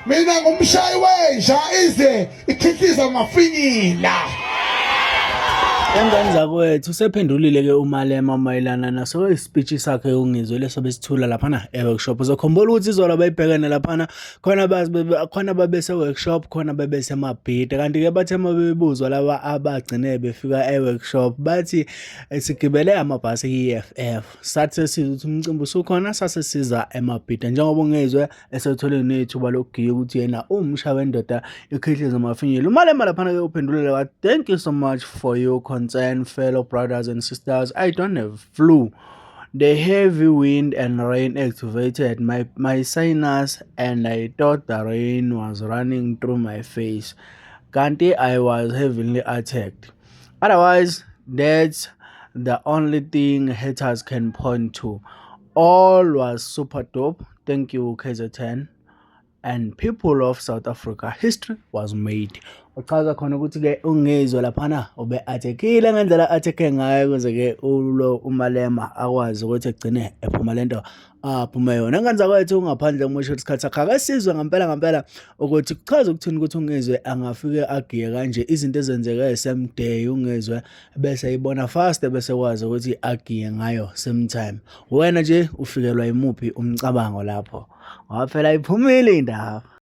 Mina ngumshayi wenja ize ikhihliza amafinyila. Engane zakwethu, usephendulile-ke uMalema mayelana naso isipitshi sakhe uNgizwe leso besithula laphana e-workshop. Uzokhumbula ukuthi izolo bayibhekene laphana khona khona babese-workshop, khona babesemabhida, kanti-ke bathe uma bebuzwa laba abagcine befika e-workshop bathi sigibele amabhasi e-EFF, sathi sesizwa ukuthi umcimbi usukhona sase siza eMabhida, njengoba uNgizwe esethole nethuba lokugiya ukuthi yena umsha wendoda ikhihliza amafinyila. UMalema laphana-ke uphendulele wathi, "Thank you so much for your concern, fellow brothers and sisters. I don't have flu. The heavy wind and rain activated my sinus and I thought the rain was running through my face. Kanti I was heavily attacked. Otherwise, that's the only thing haters can point to. All was super dope. Thank you, KZN and people of South Africa. History was made." Uchaza khona ukuthi-ke uNgizwe laphana ube-attack-ile ngendlela a-attack-e ngayo ukuze-ke ulo uMalema akwazi ukuthi egcine ephuma lento aphume yona. Ngane zakwethu, ngaphandle umusho isikhathi sakhe, ake sizwe ngampela ngampela ukuthi kuchaza ukuthini ukuthi uNgizwe angafike agiye kanje, izinto ezenzeke same day, uNgizwe bese eyibona fast, bese kwazi ukuthi agiye ngayo same time. Wena nje ufikelwa imuphi umcabango lapho? Ngoba phela iphumile indaba.